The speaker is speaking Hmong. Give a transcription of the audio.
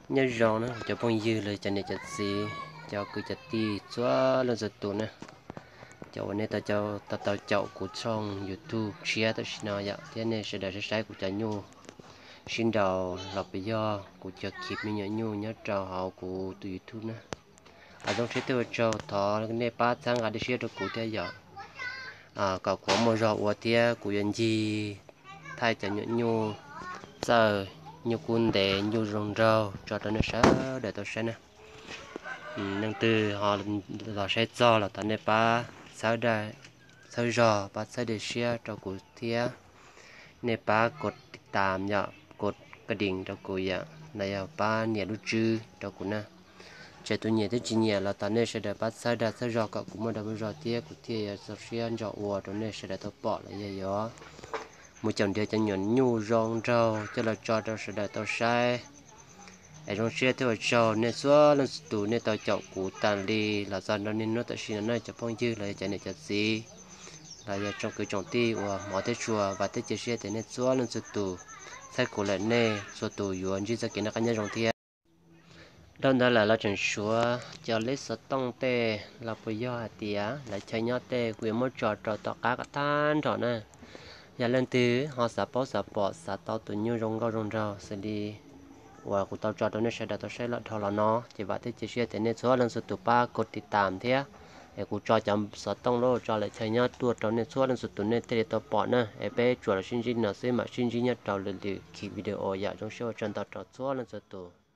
Nyob zoo na cov phooj ywg los cov niam cov txiv, cov kwv cov tij txhua leej txhua tus na, cov uas nej tau caum kuv tshooj YouTube tshiab tam sim no yom, thiab nej sawv daws saib saib kuv cov nyuj sib nraus los puas yog kuv cov khib me nyuam nyuj nyob rau hauv kuv tus YouTube na. Zoo siab thiab ua tsaug, thov nej pab txhawb nqa dej siab rau kuv thiab yom, kom kuv muaj zog ua thiab kuv yuav ncig thaij cov nyuam nyuj txawj, nyuj kub ntev, nyuj zoo nraug tso rau nej sawv daws tau saib na. Leej twg ho los saib txog los thov nej pab txhawb zog, pab txhawb dej siab rau kuv thiab. Nej pab kos tiv tam yom, kos kas dees rau kuv yom, los yog pab nias lub tswb rau kuv na. Txawm tus nyiam thiab tsis nyiam los thov nej sawv daws pab txhawb dag txhawb zog kom kuv muaj dag muaj zog thiab kuv thiaj yuav txaus siab ntso ua rau nej sawv daws tau pom los yog yuav mus caum nrhiav cov nyuam nyuj zoo nraug coj los tso rau sawv daws tau saib. Es zoo siab thiab ua tsaug nej txhua leej txhua tus nej tau caum kuv tas li los txog rau niaj hnub tam sim no na cov phooj ywg los yog cov niam cov txiv, los yog tsoom kwv tsoom tij uas hmov thiab tshua, vam thiab cia siab tias nej txhua leej txhua tus, txhawb kuv lawm nej txhua tus yuav ntsib txoj kev noj qab nyob zoo thiab. Dhau ntawd lawm los tseem tshuav cov leb xov tooj tej los puas yog hais tias lawv chaw nyob tej kuv yuav muab tso rau tom qab kom tag nrho na. Yog leej twg ho xav paub xav pom xav tau tus nyuj zoo nkauj zoo nraug xws li uas kuv tau tso rau nej sawv daws tau saib los dhau los no ces vam thiab cia siab tias nej txhua leej txhua tus pab kos tiv tam thiab, es kuv tso cov xov tooj los tso lawv chaw nyob tuaj rau nej txhua leej txhua tus nej thiaj li tau pom na. Es peb tsuas los sib ntsib no xwb, mam sib ntsib nyob rau lwm lwm khib video yom. Zoo siab ua tsaug ntau rau txhua leej txhua tus.